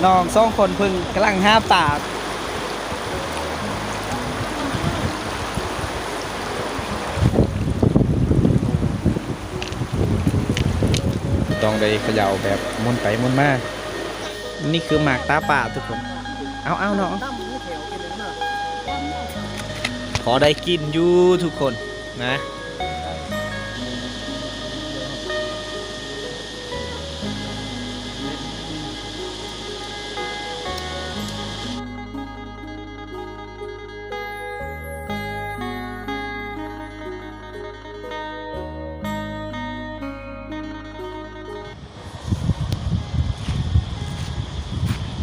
ນ້ອງສອງຄົນເພິ່ນກຳລັງຫາປາ. ຕ້ອງໄດ້ເຂົາເຈົ້າແບບໝູນໄປໝູນມາ. ນີ້ຄືໝາກຕາປາທຸກຄົນ. ເອົາໆ ນ້ອງ ພໍໄດ້ກິນຢູ່ທຸກຄົນນະ.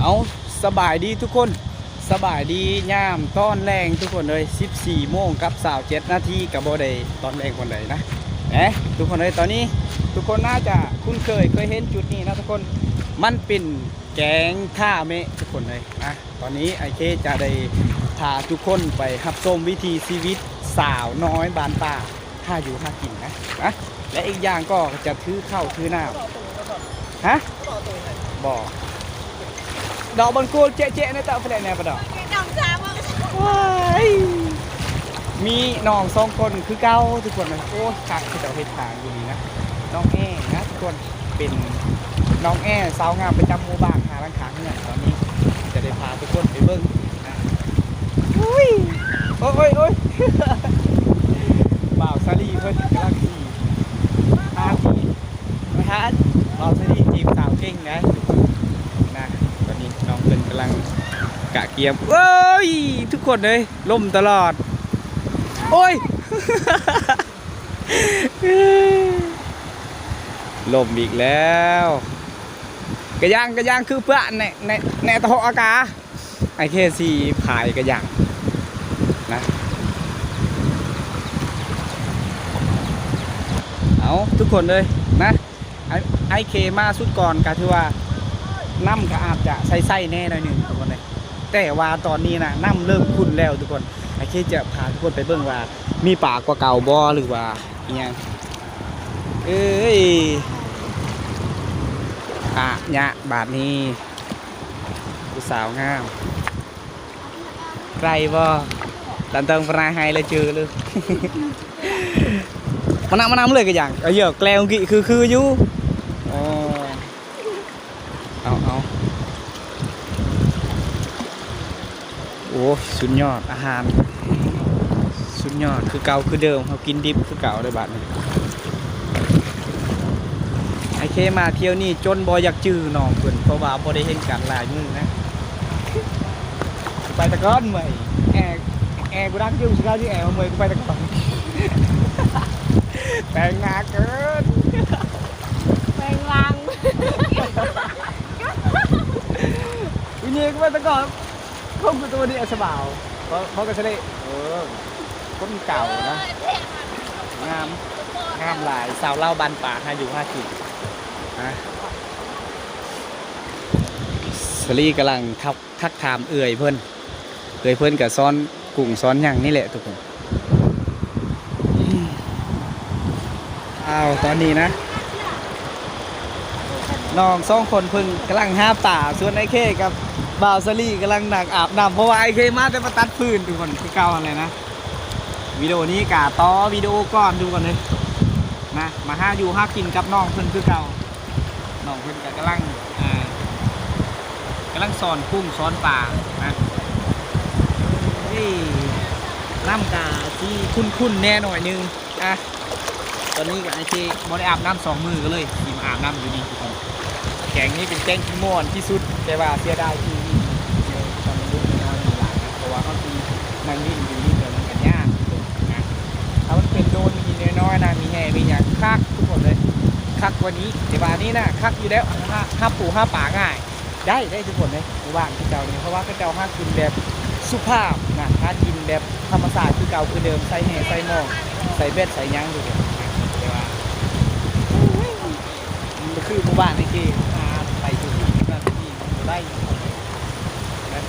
ເອົາ ສະບາຍດີທຸກຄົນ, ສະບາຍດີຍາມຕອນແລງທຸກຄົນເອີຍ. ສິບສີ່ໂມງກັບຊາວເຈັດນາທີ ກໍບໍ່ໄດ້ຕອນແລງປານໃດນະ. ເອີ ທຸກຄົນເອີຍ ຕອນນີ້ທຸກຄົນໜ້າຈະຄຸ້ນເຄີຍ ເຄີຍເຫັນຈຸດນີ້ນະທຸກຄົນ. ມັນເປັນແກງທ່າແມະທຸກຄົນເອີຍນະ. ຕອນນີ້ອ້າຍເຄຈະໄດ້ພາທຸກຄົນໄປຮັບຊົມວິຖີຊີວິດສາວນ້ອຍບ້ານປ່າ ຫາຢູ່ຫາກິນນະ ນະ ແລະ ອີກຢ່າງກໍຈະຖືເຂົ້າຖືນ້ຳ. ຮະ? ບໍ່ ດອກບອນກູເຈະໆ ໃນເຕົາໄຟແດງແນ່ບໍ່ດອກ. ວ້າຍ ມີນ້ອງສອງຄົນຄືເກົ່າທຸກຄົນນະ. ໂອ້ຍ ຄັກ ເຂົາເຈົ້າເຮັດທາງຢູ່ນີ້ນະ. ນ້ອງແອນະທຸກຄົນ ເປັນນ້ອງແອ ສາວງາມປະຈຳໝູ່ບ້ານ ຫາຫຼັງຄາເຮືອນ. ຕອນນີ້ຈະໄດ້ພາທຸກຄົນໄປເບິ່ງນະ. ອຸ້ຍ ໂອ້ຍ ໂອ້ຍ ໂອ້ຍ ບ່າວສາລີເພິ່ນກຳລັງຊິຫາຈີບ ປະທານ ບ່າວສາລີຈີບສາວເກັ່ງໄດ໋ນະ. ຕອນນີ້ນ້ອງເພິ່ນກຳລັງກະກຽມ. ເອີຍ ທຸກຄົນເອີຍ ລົ້ມຕະຫຼອດ. ໂອ້ຍ ລົ້ມອີກແລ້ວ. ກະຢ່າງ ກະຢ່າງຄືເພື່ອແນະ ແນະ ແນະຕະເຫາະອາກາ. ອ້າຍເຄຊິພາຍກະຢ່າງນະ. ເອົາ ທຸກຄົນເອີຍນະ. ອ້າຍ ອ້າຍເຄມາຊຸດກ່ອນກະຖືວ່ານ້ຳກະອາດຈະໃສໆແດ່ໜ້ອຍໜຶ່ງທຸກຄົນເອີຍ. ແຕ່ວ່າຕອນນີ້ນະ ນ້ຳເລີ່ມຂຸ້ນແລ້ວທຸກຄົນ. ອ້າຍເຄຈະພາທຸກຄົນໄປເບິ່ງວ່າມີປາກວ່າເກົ່າບໍ່ ຫຼືວ່າອີ່ຫຍັງ. ເອີຍ ອາຍະ ບາດນີ້ຜູ້ສາວງາມ. ໄກບໍ່? ຕັນເຕີງປະນາຍໄຮລະຈື່ ມານຳ ມານຳເລີຍກະຢ່າງ. ເອີ ແກງກີຄື ຄືຢູ່. ອໍ ເອົາ ເອົາ ໂອ້ຍ ສຸດຍອດ ອາຫານສຸດຍອດ ຄືເກົ່າຄືເດີມ. ເຮົາກິນດິບຄືເກົ່າເດີບາດນີ້. ອ້າຍເຄມາທ່ຽວນີ້ຈົນບໍ່ຢາກຈື່ນ້ອງເພິ່ນ ເພາະວ່າບໍ່ໄດ້ເຫັນກັນຫຼາຍມື້ນະ. ໄປຕະກ່ອນເມື່ອຍ ແອ ແອກູດັງຢູ່ ຊິເຂົ້າຊິແອມາເມື່ອຍ ກູໄປຕະກ່ອນ. ແປງໜ້າເກີນ ແປງລັງ ອີນີ້ກູໄປຕະກ່ອນ. ຄົນຄືໂຕນີ້ອະສະບາວ ເພາະ ເພາະກະສະເລ ເອີ ຄົນເກົ່ານະ. ງາມ ງາມຫຼາຍ ສາວລາວບ້ານປ່າ ຫາຢູ່ຫາກິນນະ. ສາລີກຳລັງທັກ ທັກຖາມເອື້ອຍເພິ່ນ. ເອື້ອຍເພິ່ນກະສອນກຸ້ງສອນຫຍັງນີ້ແຫຼະທຸກຄົນ. ອ້າວ ຕອນນີ້ນະ ນ້ອງສອງຄົນເພິ່ນກຳລັງຫາປາ ສ່ວນອ້າຍເຄກັບບ່າວສາລີກຳລັງນັ່ງອາບນ້ຳ ເພາະວ່າອ້າຍເຄມາແຕ່ມາຕັດຟືນທຸກຄົນ ຄືເກົ່າຫັ້ນແຫຼະນະ. ວິດີໂອນີ້ກະຕໍ່ວິດີໂອກ່ອນທຸກຄົນເອີຍນະ ມາຫາຢູ່ຫາກິນກັບນ້ອງເພິ່ນຄືເກົ່າ. ນ້ອງເພິ່ນກະກຳລັງ ອ່າ ກຳລັງສອນກຸ້ງສອນປານະ. ເອີຍ ນ້ຳກະຊິຂຸ້ນໆແດ່ໜ້ອຍໜຶ່ງ. ອ່ະ ຕອນນີ້ກະໂອເຄ ບໍ່ໄດ້ອາບນ້ຳສອງມື້ ກະເລີຍຊິມາອາບນ້ຳຢູ່ນີ້ທຸກຄົນ. ແກງນີ້ເປັນແກງທີ່ມ່ວນທີ່ສຸດ ແຕ່ວ່າເສຍດາຍທີ່ ເພາະວ່າເຮົາຊິນັ່ງຫຼິ້ນຢູ່ນີ້ ແຕ່ມັນກະຍາກນະ. ຖ້າມັນເປັນໂດນຫີນນ້ອຍໆນະ ມີແຮ່ມີຫຍັງຄັກທຸກຄົນເລີຍ ຄັກກວ່ານີ້. ແຕ່ວ່າອັນນີ້ນະຄັກຢູ່ແລ້ວ ຫາ ຫາປູຫາປາງ່າຍ ໄດ້ ໄດ້ທຸກຄົນເດ້ ໝູ່ບ້ານເຂົາເຈົ້ານີ້ ເພາະວ່າເຂົາເຈົ້າຫາກິນແບບສຸພາບນະ ຫາກິນແບບທຳມະຊາດຄືເກົ່າຄືເດີມ ໃສ່ແຮ່ໃສ່ມອງ ໃສ່ເບັດໃສ່ຫຍັງທຸກຄົນ. ແຕ່ວ່າ ໂອ້ຍ ມັນບໍ່ຄືໝູ່ບ້ານໃນເຂດ ຫາໄປຢູ່ທີ່ນັ້ນທີ່ນີ້ບໍ່ໄດ້ນະ.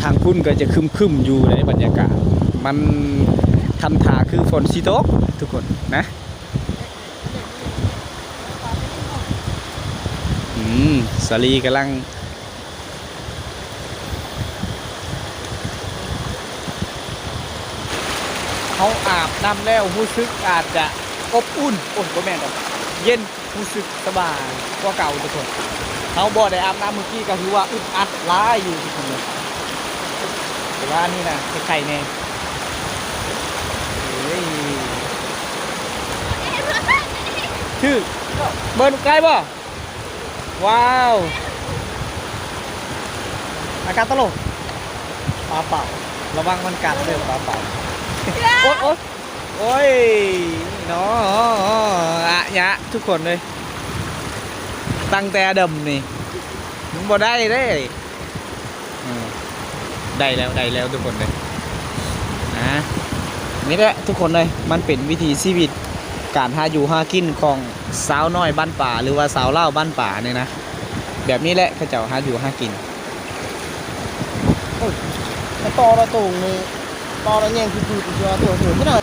ທາງພຸ້ນກະຈະຄຶມໆຢູ່ໃນບັນຍາກາດ ມັນທຳທ່າຄືຝົນຊິຕົກທຸກຄົນນະ. ສາລີກຳລັງ ເຮົາອາບນ້ຳແລ້ວຮູ້ສຶກອາດຈະອົບອຸ່ນ ໂອ້ຍ ບໍ່ແມ່ນດອກ ເຢັນ ຮູ້ສຶກສະບາຍກວ່າເກົ່າທຸກຄົນ. ເຮົາບໍ່ໄດ້ອາບນ້ຳມື້ກີ້ກໍຖືວ່າອຶດອັດຫຼາຍຢູ່ທຸກຄົນເລີຍ ແຕ່ວ່າອັນນີ້ນະໄຄໆແດ່. ເອີຍ ຖືກ ເບິ່ງໄກບໍ່? ວ້າວ ອາກາດຕະໂລ ປາເປົ້າ ລະວັງມັນກັດເດີປາເປົ້າ. ໂອ້ຍ ໂອ້ຍ ໂອ້ຍເນາະ ອະຍະ ທຸກຄົນເອີຍ ຕັ້ງແຕ່ດຳນີ້ ມັນບໍ່ໄດ້ເດ້. ອືມ ໄດ້ແລ້ວ ໄດ້ແລ້ວທຸກຄົນເອີຍ. ອາ ນີ້ແຫຼະທຸກຄົນເອີຍ ມັນເປັນວິຖີຊີວິດການຫາຢູ່ຫາກິນຂອງຊາວນ້ອຍບ້ານປາ ຫຼືວ່າຊາວລາວບ້ານປານີ້ນະ ແບບນີ້ແຫຼະເຂົາເຈົ້າຫາຢູ່ຫາກິນ. ໂອ້ຍ ຕາຕໍ່ລະໂຕງນີ້ ຕໍ່ລະແຍງຄືໆ ຕົວ ຕົວ ຕົວ ຕົວ ຕົວ.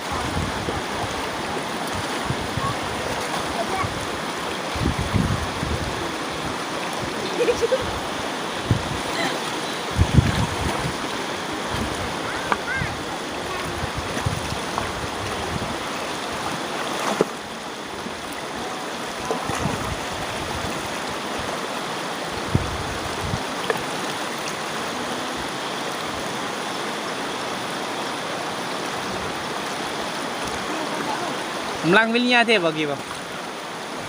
ກຳລັງວິລິຍາເທບບໍ່ກີ້ບໍ່?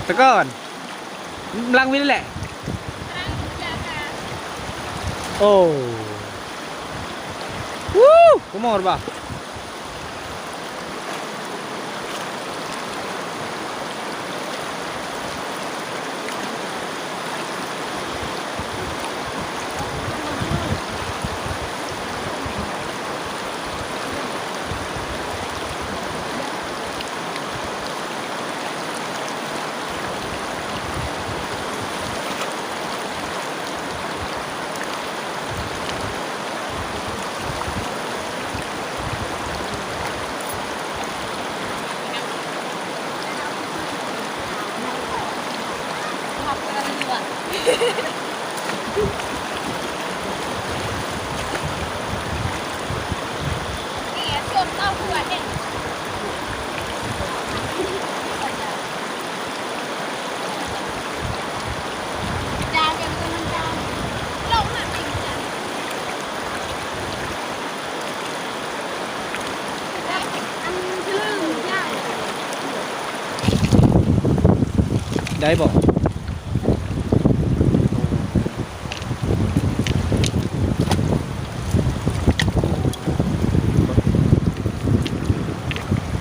ຕະກອນ ລັງວິນແຫຼະ. ໂອ້ ວູ້ ບໍ່ໝົດບໍ່? ໄດ້ບໍ່?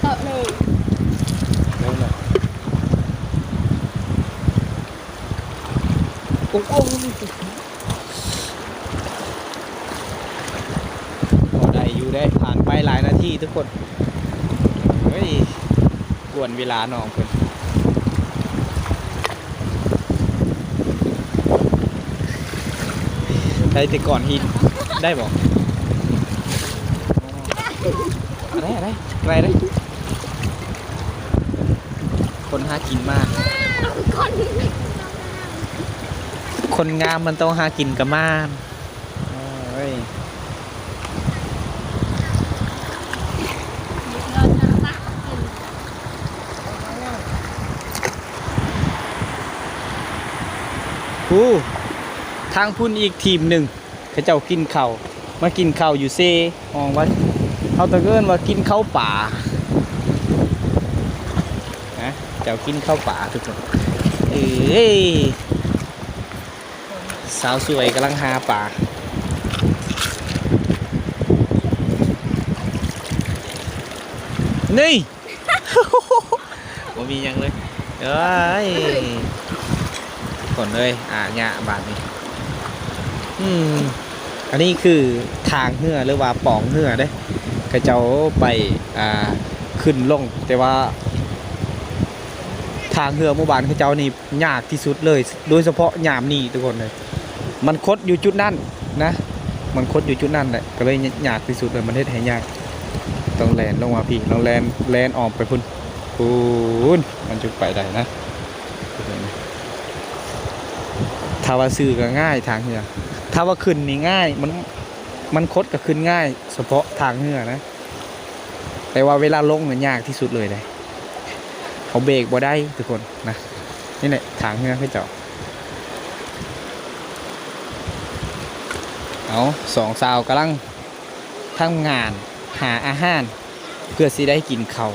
ເຕາະເລີຍ ໄດ້ລະ. ໂອ້ໂຫ ພໍໄດ້ຢູ່ເດ້ ຜ່ານໄປຫຼາຍນາທີທຸກຄົນ. ເຮີ້ຍ ກວນເວລານ້ອງເພິ່ນ ໄດ້ແຕ່ກ້ອນຫີນ ໄດ້ບໍ່? ໄດ້ ໄດ້ ໄດ້ ໄດ້. ຄົນຫາກິນມານ ຄົນງາມມັນຕ້ອງຫາກິນກະມານ. ໂອ້ຍ ໂອ້ ທາງພຸ້ນອີກທີມໜຶ່ງ ເຂົາເຈົ້າກິນເຂົ້າ ມາກິນເຂົ້າຢູ່ເຊ ຫ້ອງວ່າ ເຮົາຕ້ອງເອີ້ນວ່າກິນເຂົ້າປານະ ເຈົ້າກິນເຂົ້າປາທຸກຄົນ. ເອີຍ ສາວສວຍກຳລັງຫາປາ ນີ້. ບໍ່ມີຫຍັງເລີຍ ເອີຍ ຄົນເອີຍ ອາຍະບາດນີ້. ອືມ ອັນນີ້ຄືທາງເຮືອ ຫຼືວ່າປອງເຮືອເດ້ ເຂົາເຈົ້າໄປ ອ່າ ຂຶ້ນລົງ ແຕ່ວ່າທາງເຮືອໝູ່ບ້ານເຂົາເຈົ້ານີ້ ຍາກທີ່ສຸດເລີຍ ໂດຍສະເພາະຍາມນີ້ທຸກຄົນເອີຍ ມັນຄົດຢູ່ຈຸດນັ້ນນະ ມັນຄົດຢູ່ຈຸດນັ້ນແຫຼະ ກໍເລີຍຍາກທີ່ສຸດເລີຍ ມັນເຮັດໃຫ້ຍາກ ຕ້ອງແລ່ນລົງມາພີ້ ຕ້ອງແລ່ນ ແລ່ນອ້ອມໄປພຸ້ນ ພຸ້ນ ມັນຈຶ່ງໄປໄດ້ນະ. ທຸກຄົນ ຖ້າວ່າຊື້ກໍງ່າຍທາງເຮືອ ຖ້າວ່າຂຶ້ນນີ້ງ່າຍ ມັນ ມັນຄົດກໍຂຶ້ນງ່າຍ ສະເພາະທາງເຮືອນະ ແຕ່ວ່າເວລາລົງນະຍາກທີ່ສຸດເລີຍເດ້ ເຮົາເບກບໍ່ໄດ້ທຸກຄົນນະ. ນີ້ແຫຼະທາງເຮືອເຂົາເຈົ້າ. ເອົາ ສອງສາວກຳລັງທຳງານຫາອາຫານ ເພື່ອຊິໄດ້ກິນເຂົ້າ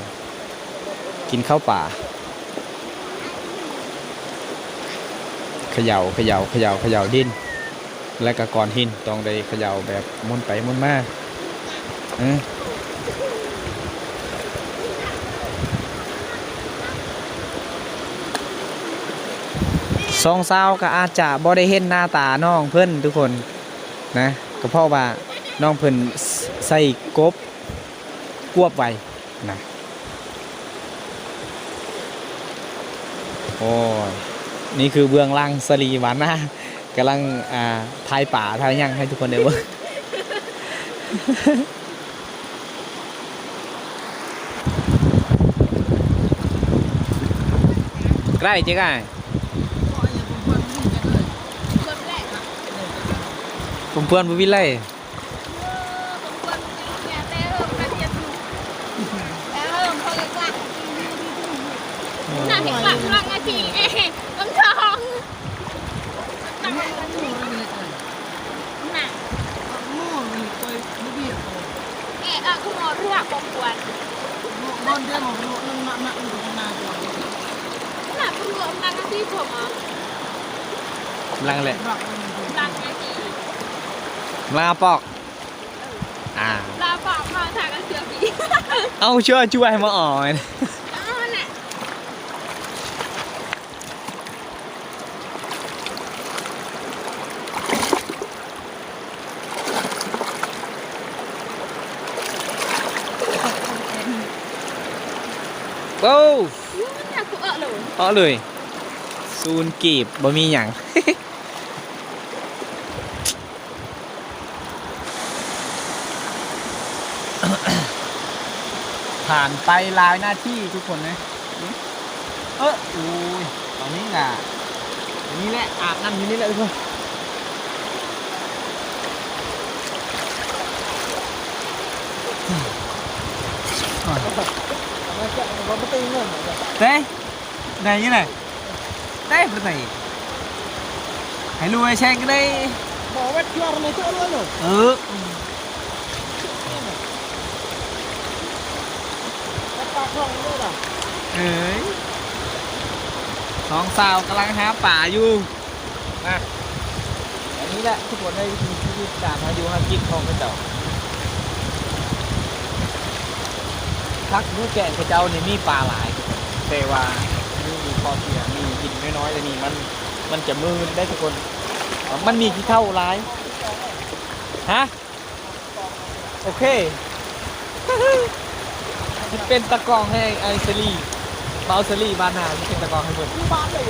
ກິນເຂົ້າປາ ຂະເຍົາ ຂະເຍົາ ຂະເຍົາ ຂະເຍົາດິນ ແລະກະກ້ອນຫີນ ຕ້ອງໄດ້ຂະເຍົາແບບໝູນໄປໝູນມາ. ເອີ ສອງສາວກໍອາດຈະບໍ່ໄດ້ເຫັນໜ້າຕານ້ອງເພິ່ນທຸກຄົນນະ ກໍເພາະວ່ານ້ອງເພິ່ນໃສ່ກົບ ກວບໄວ້ນະ. ໂອ້ຍ ນີ້ຄືເບື້ອງຫຼັງສາລີບ້ານນາ ກຳລັງ ອ່າ ຖ່າຍປາຖ່າຍຫຍັງໃຫ້ທຸກຄົນໄດ້ເບິ່ງ. ໃກ້ເຈົ້າ ເພື່ອນບໍ່ວິໄລ. ລາງແຫຼະ ລາງປອກ ອ່າ ລາປອກມາທາກັນເຊື່ອຜີ ເອົາເຊື້ອຈວຍມາອອກ ເອົາແຫຼະ. ໂອ້ ເອົາເລີຍ ເອົາເລີຍ ສູນກີບ ບໍ່ມີຫຍັງ. ຜ່ານໄປຫຼາຍນາທີທຸກຄົນເອີຍ. ເອີ ໂອ້ຍ ຕອນນີ້ກະ ນີ້ແຫຼະ ອາບນ້ຳຢູ່ນີ້ແຫຼະທຸກຄົນ. ເດ້ ໄດ້ຢູ່ແຫຼະ. ເດ້ ປະໄດ ໃຫ້ຮູ້ໃຫ້ແຊງກໍໄດ້ ບໍ່ແວັດເທື່ອນໃນຕົວເລີຍເນາະ. ເອີ ປາກຂອງເລີຍລະ ເອີຍ ສອງສາວກຳລັງຫາປາຢູ່. ມາ ອັນນີ້ແຫຼະທຸກຄົນເອີຍ ວິຖີຊີວິດການຫາຢູ່ຫາກິນຂອງເຂົາເຈົ້າ. ພັກຢູ່ແກ້ງເຂົາເຈົ້ານີ້ມີປາຫຼາຍ ແຕ່ວ່າມີຂໍ້ເສຍ ມີຫີນນ້ອຍໆ ແຕ່ນີ້ມັນ ມັນຈະມື່ນໄດ໋ທຸກຄົນ ມັນມີຂີ້ເຖ້າຫຼາຍ. ຮະ? ໂອເຄ ຊິເປັນຕາກ້ອງໃຫ້ອ້າຍສາລີ ບ່າວສາລີບ້ານນາ ຊິເປັນຕາກ້ອງໃຫ້ເພິ່ນ. ຢູ່ບ້ານເລີຍ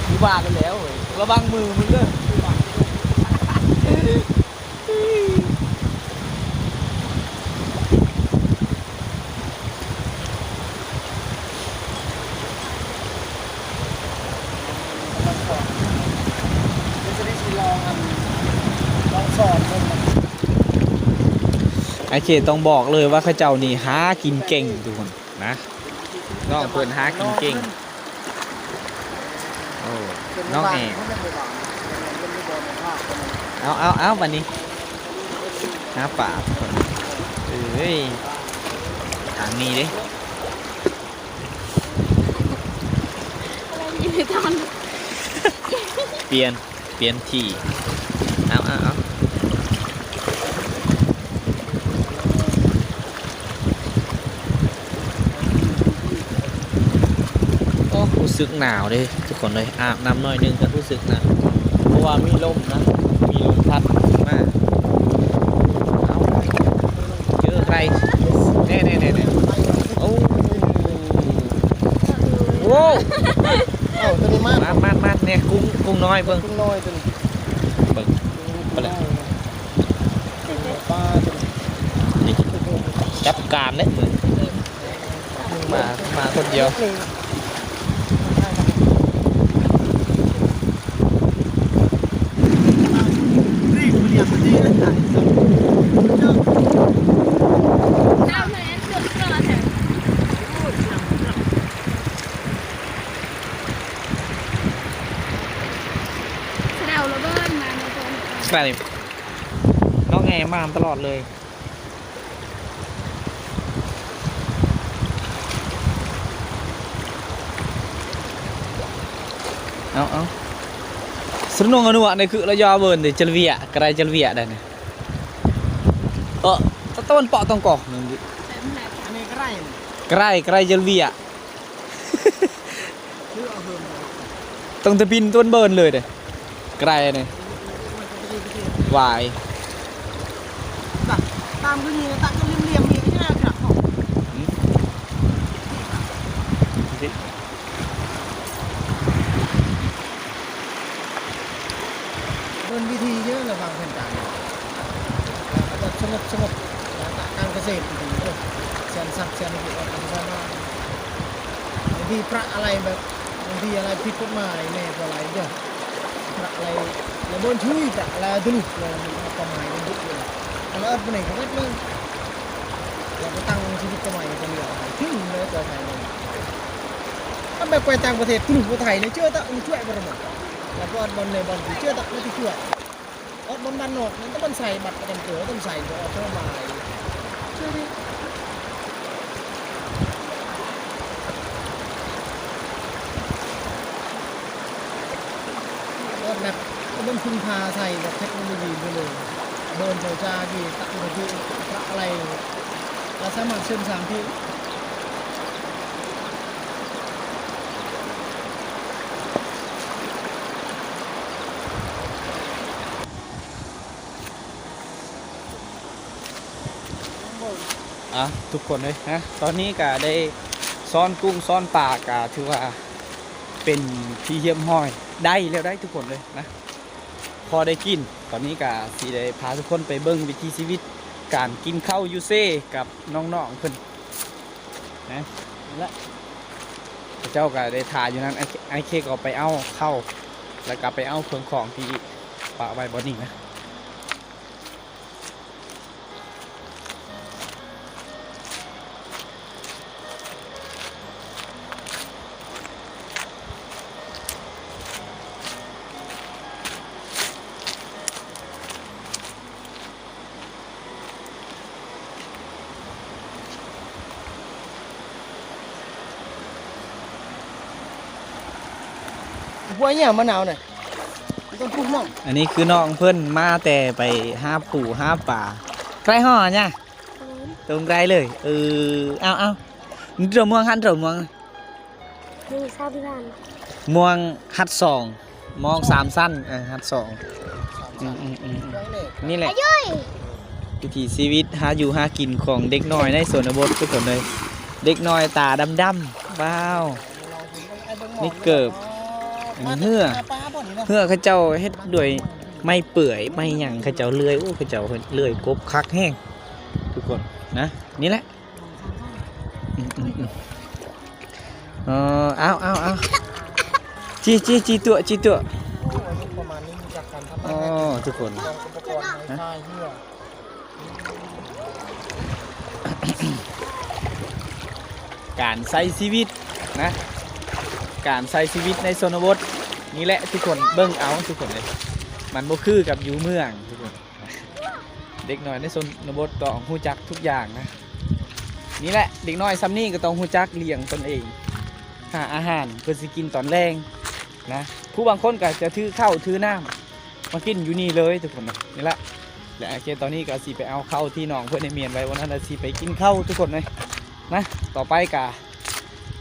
ຢູ່ບ້ານແລ້ວ ລະວັງມືມຶງເດີ. ອ້າຍເຂດຕ້ອງບອກເລີຍວ່າເຂົາເຈົ້ານີ້ຫາກິນເກັ່ງທຸກຄົນນະ ນ້ອງເພິ່ນຫາກິນເກັ່ງ. ໂອ້ ນ້ອງແອ ເອົາ ເອົາ ເອົາ ບາດນີ້ຫາປາ ເອີຍ ທາງນີ້ເດ້. ປ່ຽນ ປ່ຽນທີ່ ເອົາ ເອົາ ເອົາ. ໂອ້ ຮູ້ສຶກໜາວເດ້ທຸກຄົນເອີຍ ອາບນ້ຳໜ້ອຍໜຶ່ງກໍຮູ້ສຶກໜາວ ເພາະວ່າມີລົມນະ ມີລົມພັດມາ. ເອົ້າ ເຈີໃຄ ແນ່ໆໆໆ ໂອ້ ໂອ້ ເອົ້າ ໂຕນີ້ມາ ມາ ມາ ມາແນ່ ກຸ້ງ ກຸ້ງນ້ອຍເບິ່ງ ກຸ້ງນ້ອຍໂຕນີ້ ເບິ່ງ ປາໂຕນີ້ ປາໂຕນີ້ ນີ້ ຈັດການເລີຍ ມາ ມາຄົນດຽວ ນີ້ ໂອ້ ກະນີ້ ນ້ອງແອມາຕະຫຼອດເລີຍ. ເອົາ ເອົາ ສະໜົງອະນຸວະໃນຄືລະຍອເວີນເດ ຈະລະເວຍ ກະໄລຈະລະເວຍໄດ໋ນີ້. ເອີ ຕາຕາວັນເປາະຕົງກອ ອັນນີ້ກະໄລ ກະໄລ ກະໄລຈະລະເວຍ. ຕ້ອງແຕ່ປິ່ນຕົວເບີນເລີຍເດ້ ກະໄລນີ້ ຫວາຍ ຕາມຄືນີ້ ຕາມຄືຫຼ່ຽມໆນີ້ ກະຈະໄດ້ກະ ເບິ່ງວິທີເດີ ລະຫວ່າງແຜນການ ແບບສະຫງົບໆ ການກະເສດ ແສນສັກ ແສນເຮັດອອກການສ້າງມາ ບາງທີປະອາໄລແບບ ບາງທີອາໄລຜິດກົດໝາຍແດ່ ປະອາໄລເດີ ປະອາໄລ ລະເບິ່ງທຸຍ ປະອາໄລອັດຕະລຸ ລະຄວາມໝາຍມັນເບິດເລີຍ ລະເອົາໄປໃນກະເບິດເລີຍ ລະໄປຕັ້ງຊີວິດກະໃໝ່ ກະເຫຼືອ ຖິ້ມເລີຍ ກວາຍໄທເລີຍ. ຄັນແບບແກວນຕ່າງປະເທດ ກະລຸກວ່າໄທນີ້ ເຈີຕະ ມັນຊ່ວຍບໍ່ໄດ້ ລະກວາດບ່ອນໃນບ່ອນທີ່ເຈີຕະ ມັນຊິຊ່ວຍ ອອກບ່ອນບ້ານນອກ ມັນຕ້ອງໃສ່ບັດປະຈຳຕົວ ຕ້ອງໃສ່ ບໍ່ອອກເທື່ອມາ ຊ່ວຍດີ ກວາດແບບ ມັນເພິ່ງພາໃສ່ແບບເທັກໂນໂລຢີໄປເລີຍ ເດີນໂຈຈາກີ ຕະອຸລະກີ ອະໄລ ລະສາມາດເສີມສ້າງເພງ ອ່ະ ທຸກຄົນເອີຍນະ ຕອນນີ້ກະໄດ້ຊ້ອນກຸ້ງຊ້ອນປາ ກະຖືວ່າເປັນທີ່ຮຽບຮ້ອຍ ໄດ້ແລ້ວໄດ໋ທຸກຄົນເອີຍນະ ພໍໄດ້ກິນ. ຕອນນີ້ກະຊິໄດ້ພາທຸກຄົນໄປເບິ່ງວິຖີຊີວິດການກິນເຂົ້າຢູ່ເຊກັບນ້ອງໆເພິ່ນ ນະ ນີ້ແຫຼະ ເຂົາເຈົ້າກະໄດ້ຖ້າຢູ່ນັ້ນ ອ້າຍ ອ້າຍເຄກະໄປເອົາເຂົ້າ ລະກະໄປເອົາເຄື່ອງຂອງທີ່ປະໄວ້ບ່ອນນີ້ນະ. ບັວຫຍັງມະນາວນະ ຕ້ອງປຸກນ້ອງ. ອັນນີ້ຄືນ້ອງເພິ່ນມາແຕ່ໄປຫາປູຫາປາ ໄກເຫາະຫຍັງ ຕົງໄກເລີຍ ເອີ ເອົາໆ ນີ້ຕົວມ່ວງຫັ້ນຕົວມ່ວງ ນີ້ຊາວທີ່ຜ່ານ ມ່ວງຮັດສອງ ມອງສາມຊັ້ນ ເອີ ຮັດສອງ ອືມໆໆ ນີ້ແຫຼະ ວິຖີຊີວິດຫາຢູ່ຫາກິນຂອງເດັກນ້ອຍໃນຊົນນະບົດທຸກຄົນເອີຍ ເດັກນ້ອຍຕາດຳໆ ວ້າວ ນີ້ເກີບ ອັນນີ້ເຮືອ ເຮືອເຂົາເຈົ້າເຮັດດ້ວຍໄມ້ເປື່ອຍ ໄມ້ຫຍັງເຂົາເຈົ້າເລື່ອຍ ໂອ້ ເຂົາເຈົ້າເລື່ອຍກົບຄັກແຮງທຸກຄົນນະ ນີ້ແຫຼະ ອືມໆໆ ເອີ ເອົາໆໆ ຈີ້ໆ ຈີ້ຕົວະ ຈີ້ຕົວະ ອໍ ທຸກຄົນ ການໃຊ້ຊີວິດນະ ການໃຊ້ຊີວິດໃນຊົນນະບົດນີ້ແຫຼະທຸກຄົນ ເບິ່ງເອົາທຸກຄົນເອີຍ ມັນບໍ່ຄືກັບຢູ່ເມືອງທຸກຄົນ ເດັກນ້ອຍໃນຊົນນະບົດຕ້ອງຮູ້ຈັກທຸກຢ່າງນະ ນີ້ແຫຼະ ເດັກນ້ອຍຊ່ຳນີ້ກະຕ້ອງຮູ້ຈັກລ້ຽງຕົນເອງ ຫາອາຫານເພິ່ນຊິກິນຕອນແລງນະ ຜູ້ບາງຄົນກະຈະຖືເຂົ້າຖືນ້ຳ ມາກິນຢູ່ນີ້ເລີຍທຸກຄົນເອີຍ ນີ້ແຫຼະ ແລະ ໂອເຄ ຕອນນີ້ກະຊິໄປເອົາເຂົ້າທີ່ນ້ອງເພິ່ນໄດ້ມ້ຽນໄວ້ ວ່ານັ້ນລະຊິໄປກິນເຂົ້າທຸກຄົນເອີຍນະ ຕໍ່ໄປກະ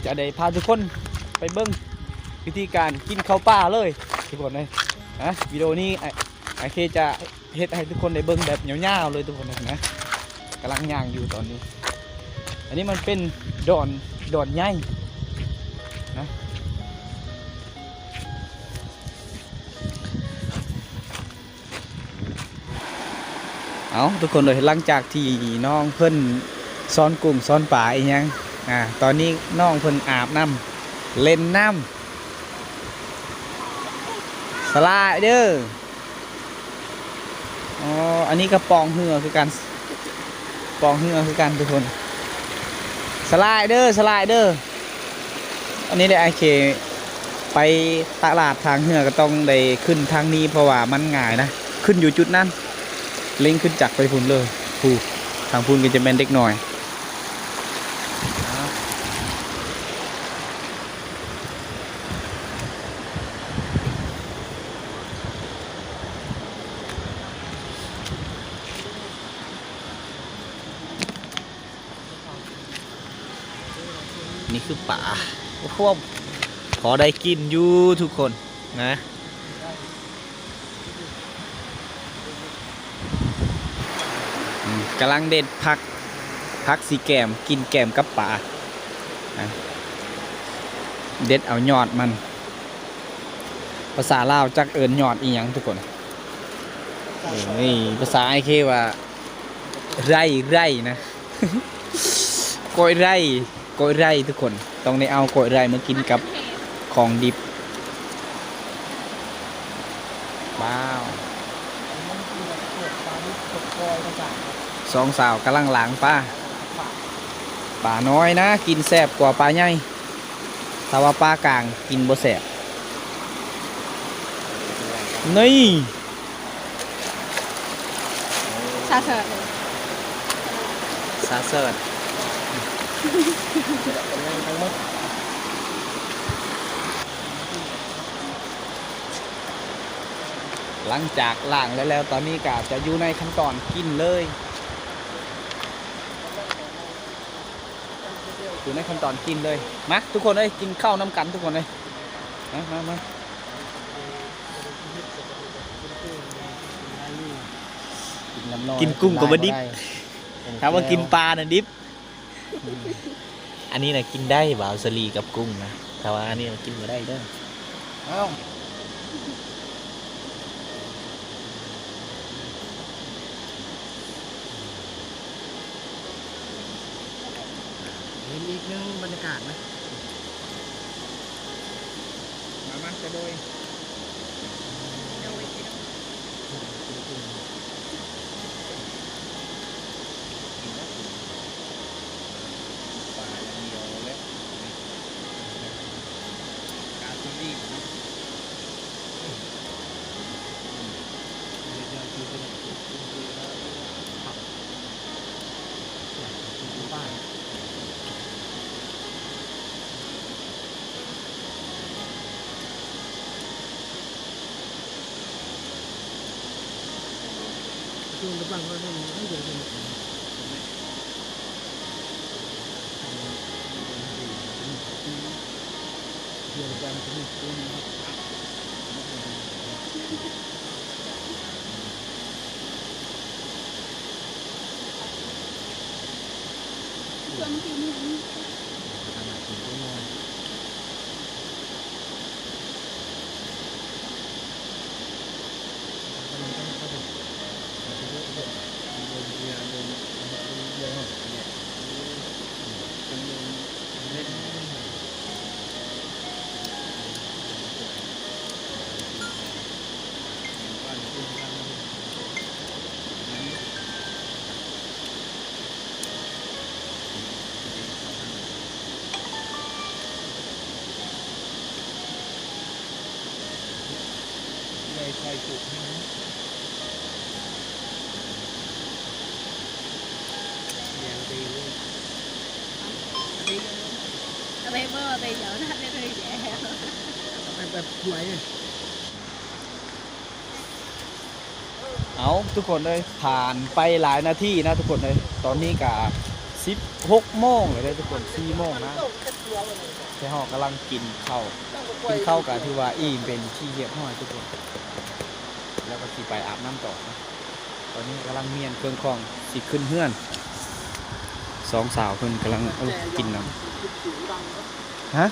ຈະໄດ້ພາທຸກຄົນໄປເບິ່ງວິທີການກິນເຂົ້າປ່າເລີຍທຸກຄົນເອີຍນະ ວິດີໂອນີ້ ໂອເຄ ຈະເຮັດໃຫ້ທຸກຄົນໄດ້ເບິ່ງແບບຍາວໆເລີຍທຸກຄົນເອີຍນະ ກຳລັງຍ່າງຢູ່ຕອນນີ້ ອັນນີ້ມັນເປັນດອນ ດອນໃຫຍ່ນະ. ເອົາ ທຸກຄົນເອີຍ ຫຼັງຈາກທີ່ນ້ອງເພິ່ນຊ້ອນກຸ້ງຊ້ອນປາອີ່ຫຍັງ ອາ ຕອນນີ້ນ້ອງເພິ່ນອາບນ້ຳ ເຫຼັ້ນນ້ຳ ສະຫຼາຍເດີ. ອໍ ອັນນີ້ກະປອງເຮືອຄືກັນ ປອງເຮືອຄືກັນທຸກຄົນ ສະຫຼາຍເດີ ສະຫຼາຍເດີ. ອັນນີ້ແຫຼະ ໂອເຄ ໄປຕະຫຼາດທາງເຮືອກະຕ້ອງໄດ້ຂຶ້ນທາງນີ້ ເພາະວ່າມັນງ່າຍນະ ຂຶ້ນຢູ່ຈຸດນັ້ນ ເລັງຂຶ້ນຈັກໄປພຸ້ນເລີຍ. ຜູ້ ທາງພຸ້ນກໍຈະແມ່ນເດັກນ້ອຍ. ນີ້ຄືປາ. ໂອ້ໂຫ ພໍໄດ້ກິນຢູ່ທຸກຄົນນະ. ອືມ ກຳລັງເດັດຜັກ ຜັກຊິແກມ ກິນແກມກັບປານະ. ເດັດເອົາຍອດມັນ. ພາສາລາວຈັກເອີ້ນຍອດອີ່ຫຍັງທຸກຄົນ. ເອີ ນີ້ພາສາໄອເຄວ່າ ໄຣ ໄຣນະ. ກ້ອຍໄຣ ກ້ອຍໄຣທຸກຄົນ ຕ້ອງໄດ້ເອົາກ້ອຍໄຣມາກິນກັບຂອງດິບ. ວ້າວ ສອງສາວກຳລັງລ້າງປາ. ປານ້ອຍນະ ກິນແຊບກວ່າປາໃຫຍ່. ຖ້າວ່າປາກາງກິນບໍ່ແຊບ. ນີ້ ສາເສີດ ສາເສີດ. ຫຼັງຈາກລ້າງແລ້ວ ຕອນນີ້ກໍຈະຢູ່ໃນຂັ້ນຕອນກິນເລີຍ. ຢູ່ໃນຂັ້ນຕອນກິນເລີຍ. ມາທຸກຄົນເອີຍ ກິນເຂົ້ານຳກັນທຸກຄົນເອີຍ. ມາ ມາ ມາ ກິນນຳນ້ອຍ ກິນກຸ້ງກໍບໍ່ດິບ. ຖ້າວ່າກິນປານະດິບ. ອັນນີ້ນະກິນໄດ້ ບ່າວສາລີກັບກຸ້ງນະ ແຕ່ວ່າອັນນີ້ມັນກິນບໍ່ໄດ້ເດີ. ເອົ້າ ເຫັນອີກໜຶ່ງບັນຍາກາດນະ. ມາ ມາ ຈະໂດຍ ໂດຍ ໂດຍ. ເອົາ ທຸກຄົນເອີຍ ຜ່ານໄປຫຼາຍນາທີນະທຸກຄົນເອີຍ. ຕອນນີ້ກະສິບຫົກໂມງແລ້ວເດີທຸກຄົນ ສີ່ໂມງນະ. ແຕ່ເຮົາກຳລັງກິນເຂົ້າ ກິນເຂົ້າກະຖືວ່າອີ່ມເປັນທີ່ຮຽບຮ້ອຍທຸກຄົນ ແລ້ວກໍຊິໄປອາບນ້ຳຕໍ່ນະ. ຕອນນີ້ກຳລັງມ້ຽນເຄື່ອງຂອງຊິຂຶ້ນເຮືອນ. ສອງສາວເພິ່ນກຳລັງ ໂອ້ ກິນນ້ຳ. ຮະ?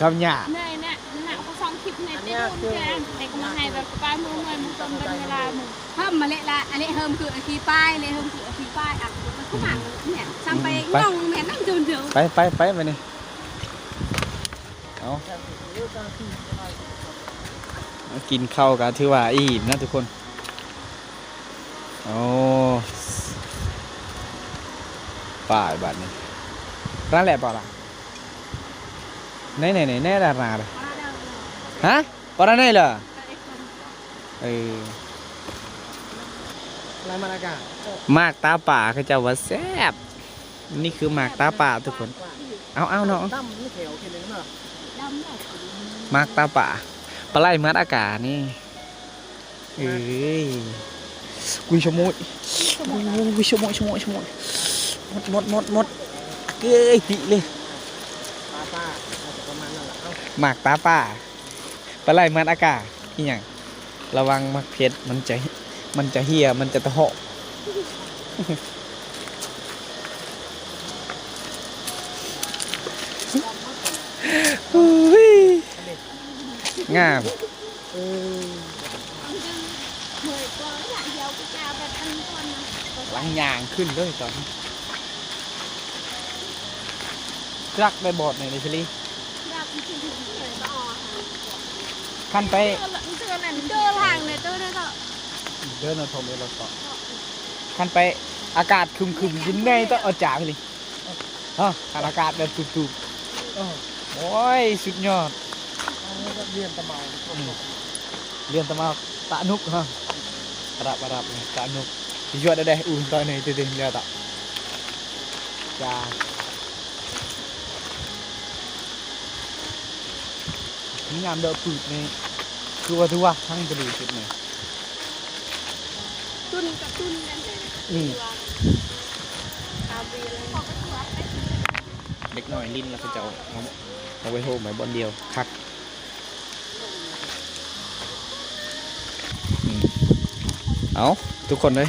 ຄຳຫຍາບ. ເມື່ອຍແນ່ ເຮົາກໍສ່ອງຄລິບໃນຕິດລົມແຈ້ງ ແຕ່ກໍມາໃຫ້ແບບປາຍມືເມື່ອຍ ມື້ຕົ້ນເປັນເວລາມື້ ເພີ່ມມາເລະລະ ອັນນີ້ເຮີມຄືອາຊີປາຍ ເລເຮີມຄືອາຊີປາຍ ອ່ະ ມັນກໍມາເນຍ ຊ້ຳໄປ ໄປ ງ່ອງແມ່ນນຳຈົນເດີ ໄປ ໄປ ໄປ ບາດນີ້. ເອົາ ກິນເຂົ້າກໍຖືວ່າອີ່ມນະທຸກຄົນ. ໂອ້ ໄປບາດນີ້ ນັ້ນແຫຼະ ບໍ່ລະ ແນ່ໆໆ ແນ່ລະນາ ເອີ ຮະ ປານນັ້ນເລີຍ? ເອີ ລາຍມັນອາກາດ ໝາກຕາປາ ເຂົາເຈົ້າວ່າແຊບ. ນີ້ຄືໝາກຕາປາທຸກຄົນ. ເອົາໆ ເນາະ ດຳແຖວເຂດໜຶ່ງເນາະ ໝາກຕາປາ ປາໄຫຼມັດອາກາດນີ້. ເອີຍ ກຸ້ຍ ຊະໂມຍ ໂອ້ຍ ຊະໂມຍ ຊະໂມຍ ຊະໂມຍ ໝົດ ໝົດ ໝົດ ໝົດ ເອີຍ ຕິເລີຍ ປາ ປາ ປາ ປະມານນັ້ນລະ. ເອົ້າ ໝາກຕາປາ ປາໄຫຼມັດອາກາດ ອີຫຍັງ? ລະວັງໝາກເຜັດ ມັນຈະ ມັນຈະເຫ່ຍ ມັນຈະຕະເຫາະ. ອຸ້ຍ ງາມ. ເອີ ກຳລັງຍ່າງຂຶ້ນເລີຍຕອນນີ້. ຈັກໄດ້ບອດນີ້ເດ ສະລີ. ຄັນໄປ ເດີນທາງໃນເຕີເດີ ເດີນມາຊົມເອລອດເກາະ. ຄັນໄປອາກາດຄຶມໆ ຢູ່ໃນເຕີອາຈານເລີຍ. ຮະ ຄັນອາກາດແບບຕຸບໆ ເອີ ໂອ້ຍ ສຸດຍອດ. ເອີ ລຽນຕະເມົາ ອືມ ລຽນຕະເມົາ ຕະໜຸກ ຮະ ປະດັບ ປະດັບ ຕະໜຸກ ຊິຍວດໄດ້ ອູ້ ຕອນນີ້ ຕິດໆ ລຽວຕະ ຈ້າ ຍາມດອກປືດນີ້ ຄືວ່າຖືວ່າທັງກະດູຈຸດນີ້ ຕຸນກະຕຸນກັນເລີຍ ອືມ ຕາມເວລາ ເດັກນ້ອຍຫຼິ້ນແລ້ວເຂົາເຈົ້າເອົາ ເອົາໄວ້ໂຮມໄວ້ບ່ອນດຽວ ຄັກ. ອືມ ເອົາ ທຸກຄົນເອີຍ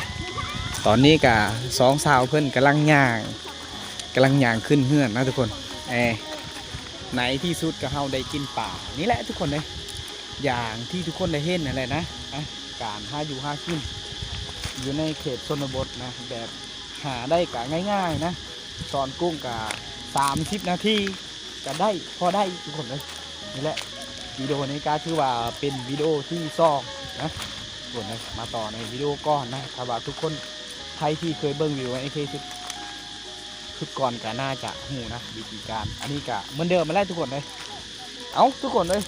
ຕອນນີ້ກະສອງສາວເພິ່ນກຳລັງຍ່າງ ກຳລັງຍ່າງຂຶ້ນເຮືອນນະທຸກຄົນ. ເອີ ໃນທີ່ສຸດກະເຮົາໄດ້ກິນປານີ້ແຫຼະທຸກຄົນເອີຍ ຢ່າງທີ່ທຸກຄົນໄດ້ເຫັນນັ້ນແຫຼະນະ. ອະ ການຫາຢູ່ຫາກິນຢູ່ໃນເຂດຊົນນະບົດນະ ແບບຫາໄດ້ກະງ່າຍໆ ນະ ຊ້ອນກຸ້ງກະສາມສິບນາທີ ກະໄດ້ ພໍໄດ້ທຸກຄົນເອີຍ. ນີ້ແຫຼະ ວິດີໂອນີ້ກະຖືວ່າເປັນວິດີໂອທີສອງນະທຸກຄົນເອີຍ ມາຕໍ່ໃນວິດີໂອກ່ອນນະ. ຖ້າວ່າທຸກຄົນໃຜທີ່ເຄີຍເບິ່ງວິດີໂອໃນເຄ ຊຸດກ່ອນກະໜ້າຈະຮູ້ນະ ວິທີການ ອັນນີ້ກະເໝືອນເດີມຫັ້ນແຫຼະທຸກຄົນເອີຍ. ເອົ້າ ທຸກຄົນເອີຍ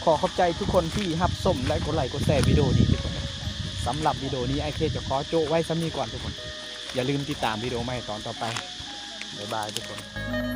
ຂໍຂອບໃຈທຸກຄົນທີ່ຮັບຊົມ ແລະ ກົດໄລກົດແຊວິດີໂອນີ້ທຸກຄົນເອີຍ. ສຳລັບວິດີໂອນີ້ ອ້າຍເຄຈະຂໍໂຈະໄວ້ສ່ຳນີ້ກ່ອນທຸກຄົນ ຢ່າລືມຕິດຕາມວິດີໂອໃໝ່ຕອນຕໍ່ໄປ. ບາຍບາຍທຸກຄົນ.